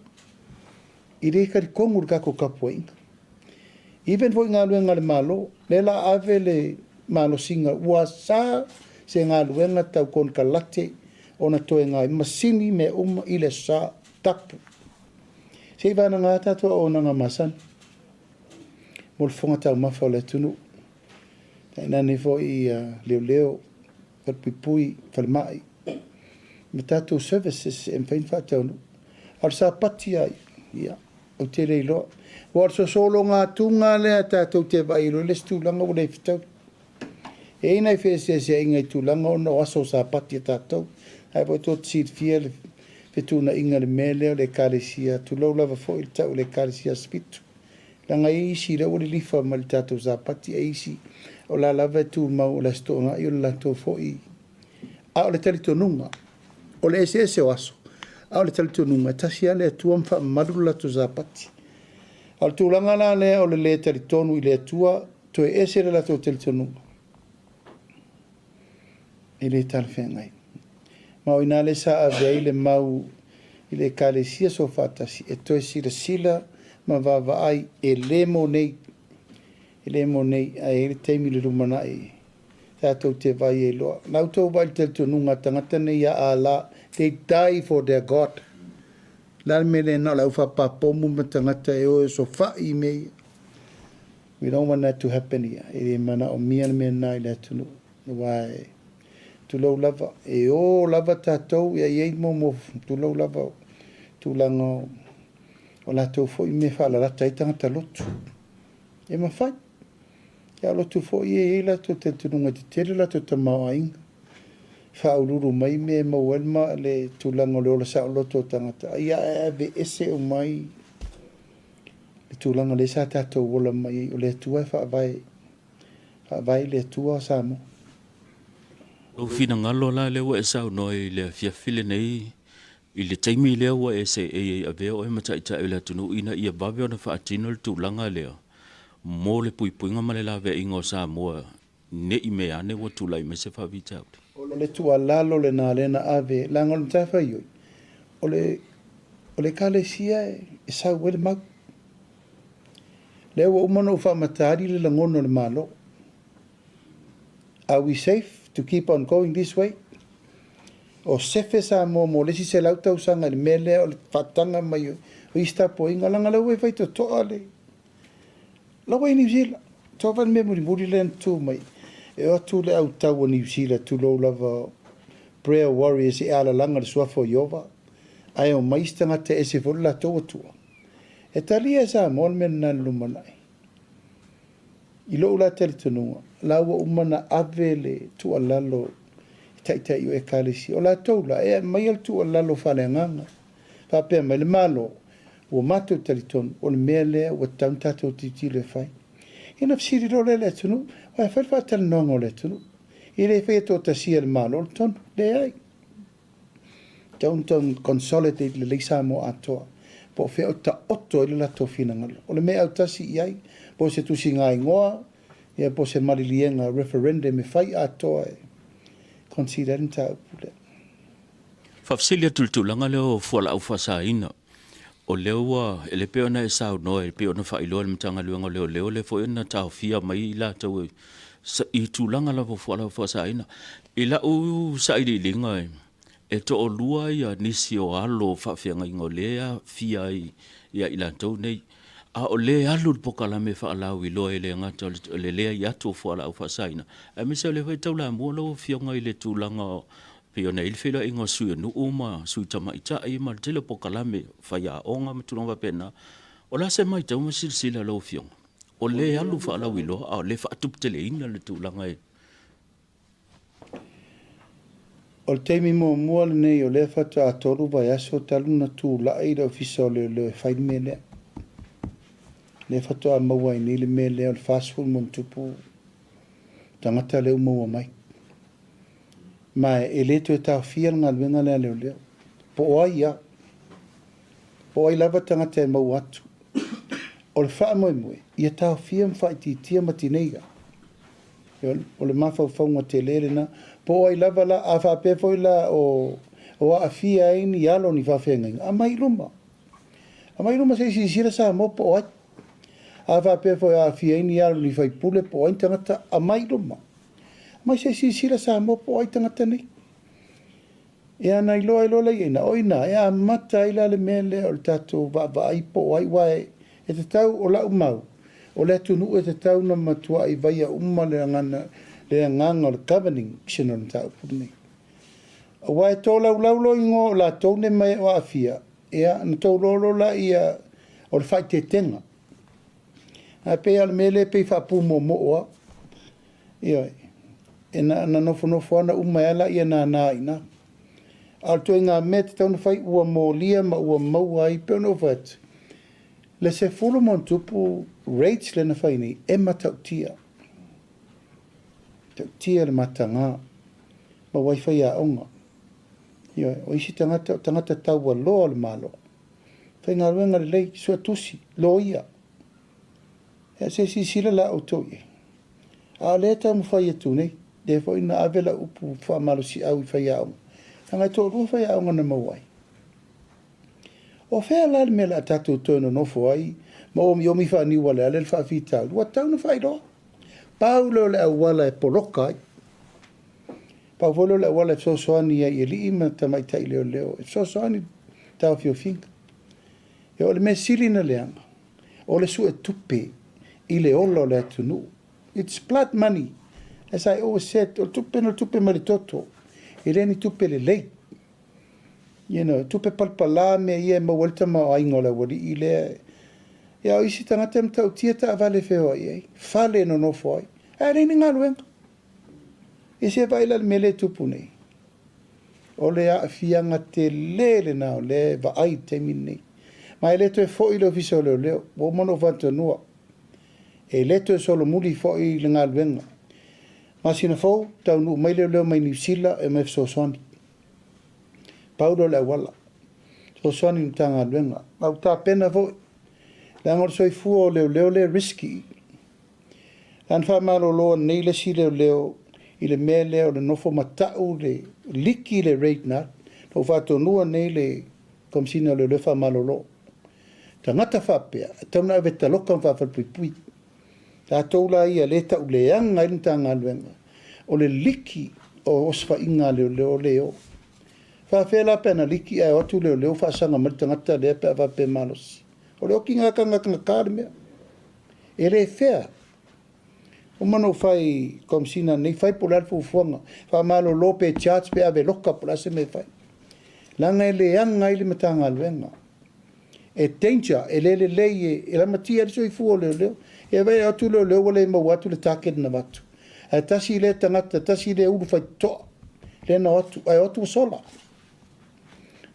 E le talitonu i le tatou tapuaiga. Even foi i galuega a le Malo, lea la ave le malosiga, ua sa se galuega tau konekarate ona toe gaoioi masini mea uma i le sa tapu. Se i vanaga tatou auaunaga masani mo le fofoga taumafa o le atunuu, tainane foi leoleo, falepuipui, falemai ma tatou services e mafai ona faataunuu. A o le sapati lava ia, ou te le iloa. Aua o le sosologa atuga lea tatou te vaai ai loa i le isi tulaga ua le fetaui. E i ai nai feeseeseaiga i tulaga ona o aso Sapati a tatou. Ae foi tou te silafia le fetuunaiga i le mea lea o le Ekalesia, tulou lava foi le tau o le Ekalesia Aso Fitu. Leaga e i ai isi lea ua lilifa mai i le tatou Sapati, e i ai isi o la lava e tumau o le Aso Toonai o le latou foi. A o le talitonuga, o le eseese o aso, a o le talitonuga, e tasi lava le Atua ma faamamalu le latou Sapati. A o le tulaga la lea o le le talitonu i le Atua, toe ese le latou talitonuga, e le talafeagai. Ma o i ina lea sa ave ai le mau i le Ekalesia Soofaatasi e toe silasila ma vaavaai, e le mo nei, e le mo nei, ae i ai le taimi i le lumanai tatou te vaai ai loa. La outou vaai i le talitonuga a tagata nei ia Allah, they die for their God. Le a le mea lea na o le aufaapapomu ma tagata e o e osofai i mea ia. We don't want that to happen here. E le manaomia le mea lena i le atunuu. Aua e tulou lava, e o lava tatou, ia i ai mo tulou lava tulaga o latou foi mea e faalalata ai tagata lotu. E mafai. Ia lotu foi e i ai latou talitonuga e tetele latou tamaoaiga. Faaululu mai mea e maua ai le tulaga o le ola saoloto o tagata. Ia ae aveese uma ai le tulaga lea sa tatou ola mai ai, o le Atua e faavae, faavae i le Atua o Samoa. Lou finagalo la lea ua e saunoa i le afiafi lenei, i le taimi lea ua e seei ai avea oe ma taitai o le atunuu ina ia vave ona faatino le tulaga lea mo le puipuiga ma le laveaiga o Samoa ne i mea ane ua tulai mai se faafitauli. O le tuualalo lena lea na ave, leaga o le matafaioi, o le, o le Ekalesia e sau ai le mau. Lea ua uma ona ou faamatali le lagona o le Malo. Are we safe to keep on going this way? O sefe Samoa mo le isi 100 tausaga i le mea lea o le faataga mai o isi tapuaiga, leaga lea ua e faitotoa le La ua i Niu Sila. Toa fai le mea mulimuli lea na tu mai. E o atu le au tau a Niu Sila, tulou lava, prayer warriors e alalaga le suafa o Ieova, ae omai isi tagata e ese foi le latou Atua. E talia e Samoa le mea lena i le lumanai. I lou la talitonuga, la ua uma ona ave le tuualalo i taitai o Ekalesia. O latou la, e aumaia le tuualalo faaleagaga. Faapea mai le Malo, Ua matou talitonu, o le mea lea ua tatau ona tatou tilotilo e fai. Ia ona fesili loa lea i le atunuu, aua e fai le faatalanoaga o le atunuu. E le faia toatasia e le Malo le tonu. Leai. Tatau ona tau consolidate lelei Samoa atoa, po o fea o taoto ai le latou finagalo. O le mea e autasi i ai, po o se tusiga-igoa, ia po o se maliliega, referendum, e fai atoa e consider ai le mataupu lea. Faafesili atu i le tulaga lea o fualaau faasaina, o lea ua, e le pei ona e saunoa e pei ona faailoa e le Matagaluega o Leoleo lea foi na taofia mai i latou i tulaga lava o fualaau faasaina. I lau sailiiliga, e toalua ia nisi o alo o faafeagaiga o lea e aafia ai ia i latou nei, a o lea e alu le polokalame faalauiloa e le gata o le leai atu o fualaau faasaina, aemaise o lea foi e taulamua lau Afioga i le tulaga pei ona i ai le feiloaiga o sui o nuu ma sui tamaitai ma le tele o polokalame faiaoga ma tulaga faapena. O le a se matau ma silasila a lau Afioga? O lea e alu faalauiloa a o lea e faatuputeleina le tulaga e. O le taimi muamua lenei o lea faatoa 3 vaiaso talu ona tulai le Ofisa o Leoleo e fai le mea lea. Lea faatoa maua ai nei le mea lea o le 40 ma ona tupu tagata lea ua maua mai. Ma e le toe taofia le galuega lea a leoleo. Po o ai lava. Po o ai lava tagata e maua atu. O le faamoemoe, ia taofia ma faaitiitia ma tineia. O le mafaufauga tele lena. Po o ai lava la, a faapea foi la o, o aafia ai ni alo ni faafeagaiga, aumai i luma. Aumai i luma se i silasila Samoa po o ai. A faapea foi o aafia ai ni alo ni faipule po o ai ni tagata, aumai i luma. Aumai se i silasila Samoa po o ai tagata nei. Ia na iloa ai loa lea i ina, o ina e amata ai la le mea lea o le tatou vaavaai po o ai, aua e tatau, o lau mau, o le atunuu e tatau ona matuai vaia uma le agaga, le agaga o le governing o le mataupu lenei. Aua e tolaulau loa igoa o latou nei ma e o aafia, ia ona tou iloa loa laia o le faaeteetega. Ae pei lava o le mea lea e pei e faapumoomoo lava. Ioe. E na ona nofonofo lava ona uma ai lava lea nana i ina. A o le ituaiga mea e tatau ona fai, ua molia ma ua maua ai, pei ona ou fai atu, le 10 ma ona tupu raids lea na fai nei, e matautia. Matautia le mataga maua ai faiaoga. Ioe. O isi tagata, o tagata taualoa o le Malo. Faigaluega lelei, suetusi, loia. Ia se i silasila la outou i ai. A o lea e taumafai atu nei, lea foi na ave lau upu faamalosiau i faiaoga, leaga e toalua faiaoga na maua ai. O fea la le mea o le a tatou toe nonofo ai ma omiomi faaniu aleale le faafitauli? Ua tatau ona faailoa. Pau lea o le auala e poloka ai. Pau foi lea o le auala e fesoasoani ai i alii ma tamaitai leoleo, e fesoasoani i taofiofiga. E o le mea sili na leaga, o le suetupe i le ola o le atunuu. It's blood money. As I always said, o le tupe na o le tupe mai le toto. E le ni tupe lelei. You know, tupe palapala mea ia e maua ai le tamaoaiga o le aualii lea. Ia, o isi tagata e matautia taavale e feoai ai, fale e nonofo ai, ae leai ni galuega. Ia se vaai la i le mea lea e tupu nei. O le aafiaga tele lena o lea e vaai i le taimi lenei. Ma e le toe foi le Ofisa o Leoleo, ua uma ona ou faatuanua. E le toe solomuli foi le galuega. Masina fou, taunuu mai leoleo mai Niu Sila e omai e fesoasoani. Pau lea o le auala. Fesoasoani i le Matagaluega. Ma ua tapena foi, leaga o le soifua o leoleo lea e risky. Na ona faamalolo nei le isi leoleo i le mea lea o le nofo matau le liki le raid na ou faatonuina nei le Komesina o Leoleo faamalolo. Tagata faapea, e tatau ona ave taloka ma faafalepuipui. Tatou la ia lea e tauleaga ai le Matagaluega, o le liki o osofaiga a leoleo lea e o. Faafefea la pe ana liki ae o atu leoleo faasaga mai le tagata lea pe a faapea e malosi. O le okiga gatagata le mea. E le fair. Uma ona ou fai Komesina nei, fai po o le a le fuafuaga, faamalolo pe charge pe ave loka po o le a se mea e fai. Leaga e leaga ai le Matagaluega. E danger, e le lelei, e lamatia ai le soifua o leoleo. E vaai atu leoleo ua le maua atu le target na avatu. Ae tasi lea tagata, tasi lea ulu faitotoa, lea na o atu, ae o atu ua sola.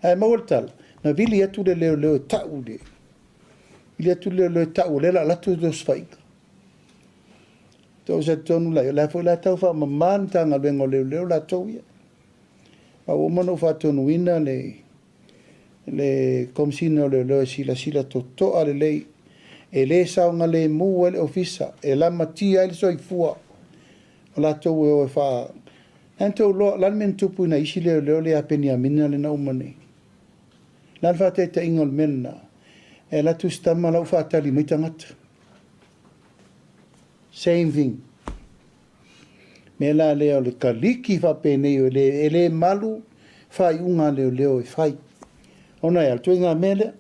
Ae maua le tala, na vili atu le leoleo e tau le, vili atu le leoleo e tau o lea o le a alu atu le osofaiga. Tou talitonu la, o la foi la e tau faamama le Matagaluega o Leoleo latou ia. Ma ua uma ona ou faatonuina le le Komesina o Leoleo e silasila totoa lelei e le saogalemu ai le ofisa, e lamatia ai le soifua o latou e o e faa... Na tou iloa, o le a le mea na tupu i nai isi leoleo lea ia Peniamina lea na uma nei? O le a le faataitaiga o le mea lena? E alu atu si tama la ua faatali mai tagata. Same thing. Mea la lea o le kaliki faapenei e le, e le malu faaiuga a leoleo e fai. Ona e a le ituaiga mea lea.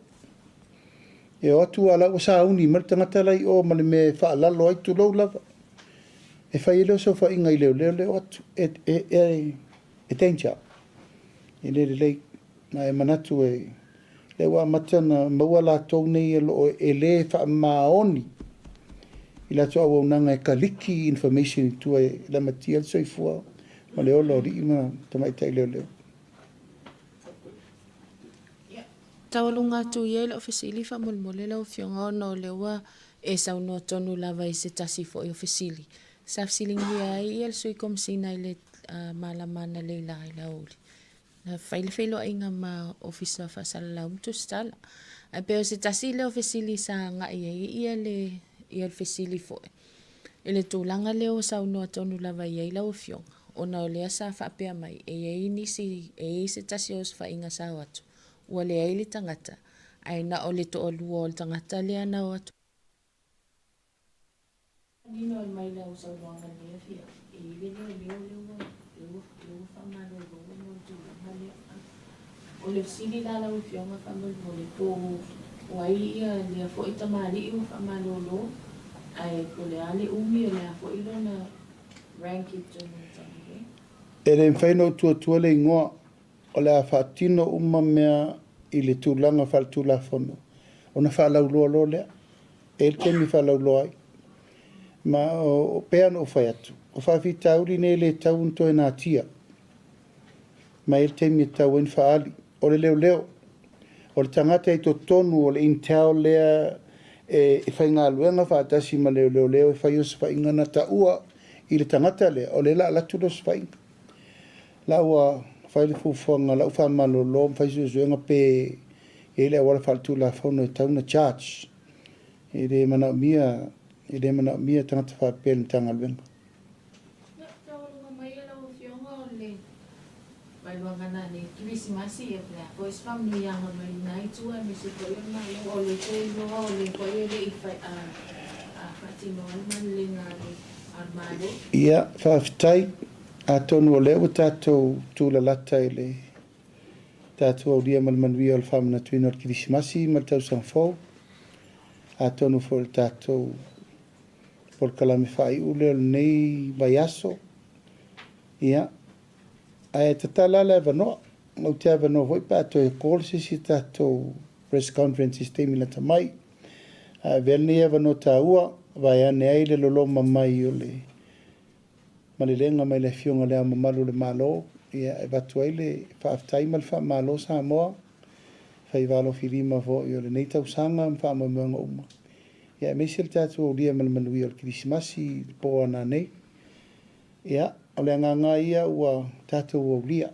E o atu a la ua sauni mai le tagata la i o ma le mea e faalalo ai, tulou lava. E fai ai lea o saofaiga i leoleo lea e o atu. E, e, e, e danger. E le lelei. Ma e manatu e, lea ua amata ona maua latou nei o lo o e le faamaoni i latou auaunaga e kaliki information i tua e lamatia le soifua ma le ola o alii ma tamaitai leoleo. Taualuga atu ia i lau fesili faamolemole lau Afioga ona o lea ua e saunoa tonu lava i se tasi foi o fesili sa fesiligia ai ia le Sui Komesina i le malama analeila i le aoauli. Na fai le feiloaiga ma Ofisa Faasalalau ma Tusitala. Ae pei o se tasi lea o fesili sa agai ai ia le, ia le fesili foi i le tulaga lea ua saunoa tonu lava i ai lau Afioga, ona o lea sa faapea mai e i ai nisi, e i ai se tasi o osofaiga sa o atu, ua leai le tagata, ae na o le toalua o le tagata lea na o atu. Manino ai mai lau saunoaga i lenei afiafi, e i ai le leoleo lea ua, lea ua, lea ua faamalolo ona o le tulaga lea. O le fesili la lau Afioga faamolemole, po o ai ia lea foi tamalii ua faamalolo, ae po o le a le umi o le a foi lona rank i totonu o le Matagaluega? E le mafai ona ou tuatua le igoa O le a faatino uma mea i le tulaga faaletulafono ona faalauloa loa lea. E i ai le taimi e faalauloa ai. Ma o pei ona ou fai atu, o faafitauli nei e le tatau ona toe natia. Ma e i ai le taimi e tatau ai ona faaali. O le leoleo, o le tagata i totonu o le intel lea e faigaluega faatasi ma le leoleo e fai osofaiga na taua i le tagata lea, o lea o le a alu atu le osofaiga. La ua fai le fuafuaga, la ua faamalolo ma fai suesuega pe i ai le auala faaletulafono e tatau ona charge. E le manaomia, e le manaomia tagata faapea i le Matagaluega. Ia, taualuga mai e lau Afioga o le vailuaga nanei Kerisimasi, ia po o le a foi se faamanuiaga mai lena itu aemaise foi o le Malo, o lea foi iloa o lea foi e le i fai, a, a faatinoa le manulega a le, a le Malo. Ia, faafetai. Atonu o lea ua tatou tulalata i le tatou aulia ma le manuia o le faamanatuina o le Kerisimasi ma le Tausaga Fou, atonu foi o le tatou polokalame faaiu lea o lenei vaiaso. Ia, ae tatala le avanoa, ou te avanoa foi pe a toe call se isi tatou press conference i se taimi lata mai. Ae avea lenei avanoa taua, vaeane ai le loloma mai o le malelega mai le Afioga i Le Ao Mamalu o le Malo, ia, e avatu ai le faafetai ma le faamalo Samoa, faiva alofilima foi o lenei tausaga ma faamoemoega uma, ia, aemaise le tatou aulia ma le manuia o le Kerisimasi i le po a nanei. Ia, o le agaga lava ia ua tatou aulia.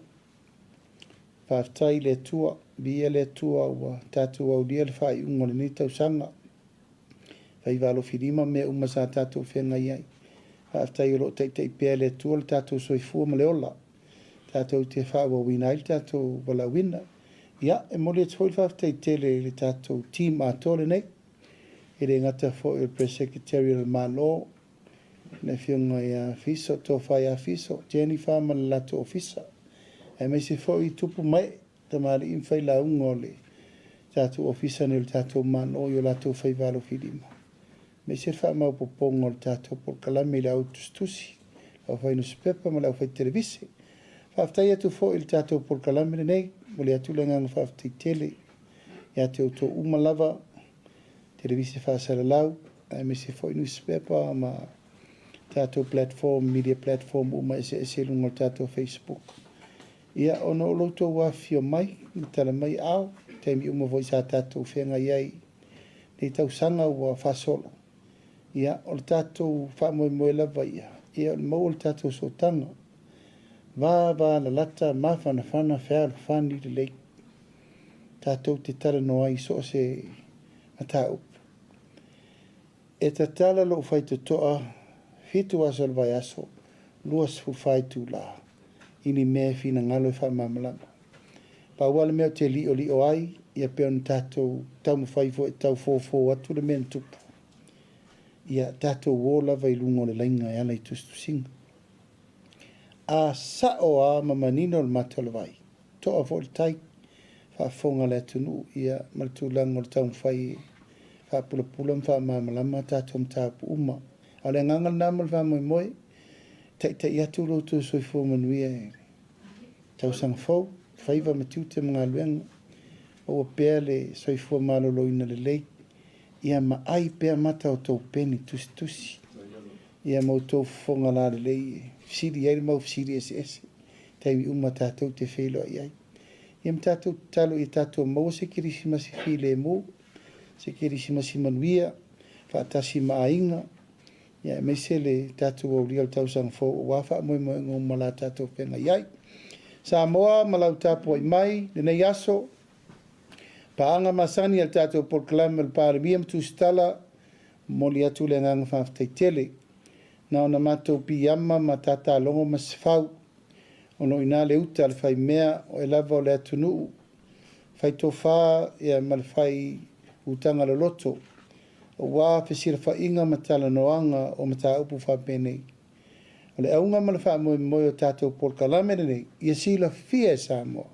Faafetai i le Atua, viia le Atua ua tatou aulia le faaiuga o lenei tausaga. Faiva alofilima mea uma sa tatou feagai ai. Faafetai o lo o taitai pea e le Atua lo tatou soifua ma le ola, tatou te faaauauina ai le tatou valaauina. Ia, e momoli atu foi le faafetai tele i le tatou team atoa lenei, e le gata foi o le Press Secretary o le Malo, le Afioga ia Fiso, Tofa ia Fiso, Jennifer ma le latou ofisa, aemaise foi tupu ma ee tamalii ma failauga o le tatou ofisa nei o le tatou Malo i o latou faiva alofilima, aemaise le faamaopoopoga o le tatou polokalame i le au tusitusi, le aufai nusipepa ma le aufai televise. Faafetai atu foi i le tatou polokalame lenei, momoli atu le agaga faafetai tele ia te outou uma lava, televise faasalalau, aemaise foi nusipepa ma tatou platform, media platform uma eseese i luga o le tatou Facebook. Ia, ona o lo outou afifio mai, ma tala mai ao, taimi uma foi sa tatou feagai ai nei tausaga ua faasolo. Ia, o le tatou faamoemoe lava ia, ia o le maua o le tatou sootaga. Vavalalata, mafanafana, fealofani lelei. Tatou te talanoa ai i so o se mataupu. E tatala lou faitotoa fitu aso o le vaiaso, 24 itula, i ni mea e finagalo e faamalamalama. Pau lava le mea ou te liolio ai, ia pei ona tatou taumafai foi e tau fofo atu le mea na tupu, ia tatou o lava i luga o le laina e ala i tusitusiga. A sao lava ma manino le mata o le vai, toa foi le tai, faafofoga le atunuu, ia, ma le tulaga o le taumafai e faapulapula ma faamalamalama a tatou mataupu uma. A o le agaga lena ma le faamoemoe, taitai atu lo outou soifua manuia i le tausaga fou, faiva ma tiute ma galuega, maua pea le soifua maloloina lelei, ia ma ai pea mata o tou peni tusitusi, ia ma outou fofoga lalelei e fesili ai le mau fesili eseese taimi uma tatou te feiloai ai. Ia ma tatou tatalo ia tatou maua se Kerisimasi filemu, se Kerisimasi manuia, faatasi ma aiga, ia aemaise le tatou aulia o le tausaga fou aua faamoemoega uma o le a tatou feagai ai. Samoa ma lau tapuai mai lenei aso, paaga masani a le tatou polokalame o le Palemia ma Tusitala, momoli atu le agaga faafetai tele. Na ona matou piiama ma tatalogo ma sefau, ona o i ina le uta a le faimea, o oe lava o le atunuu fai tofa ia ma le fai utaga loloto, aua fesilafaiga ma talanoaga o mataupu faapenei. O le auga ma le faamoemoe o tatou polokalame lenei, ia silafia e Samoa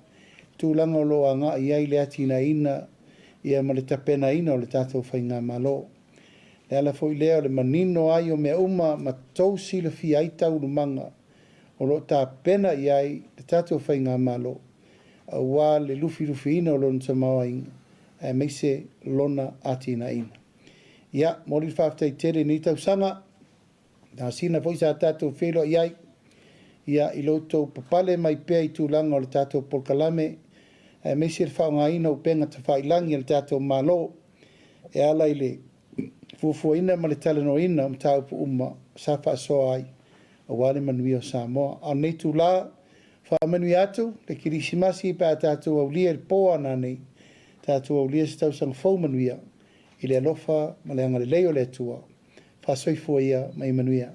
tulaga o lo o agai ai le atinaeina ia ma le tapenaina o le tatou faigamalo. Le ala foi lea o le manino ai o mea uma ma tou silafia ai taualumaga o lo o tapena i ai le tatou Faigamalo aua le lufilufiina o lona tamaoaiga aemaise lona atinaeina. Ia, momoli le faafetai tele i lenei tausaga, masina foi sa tatou feiloai ai, ia, i lo outou papale mai pea i tulaga o le tatou polokalame aemaise le faaaogaina o upega tafailagi a le tatou Malo e ala i le fuafuaina ma le talanoaina o mataupu uma sa faasoa ai aua le manuia o Samoa. A o lenei itula, faamanuia atu le Kerisimasi pe a tatou aulia i le po a nanei, tatou aulia se tausaga fou manuia i le alofa ma le agalelei o le Atua. Faasoifua ia ma ia manuia.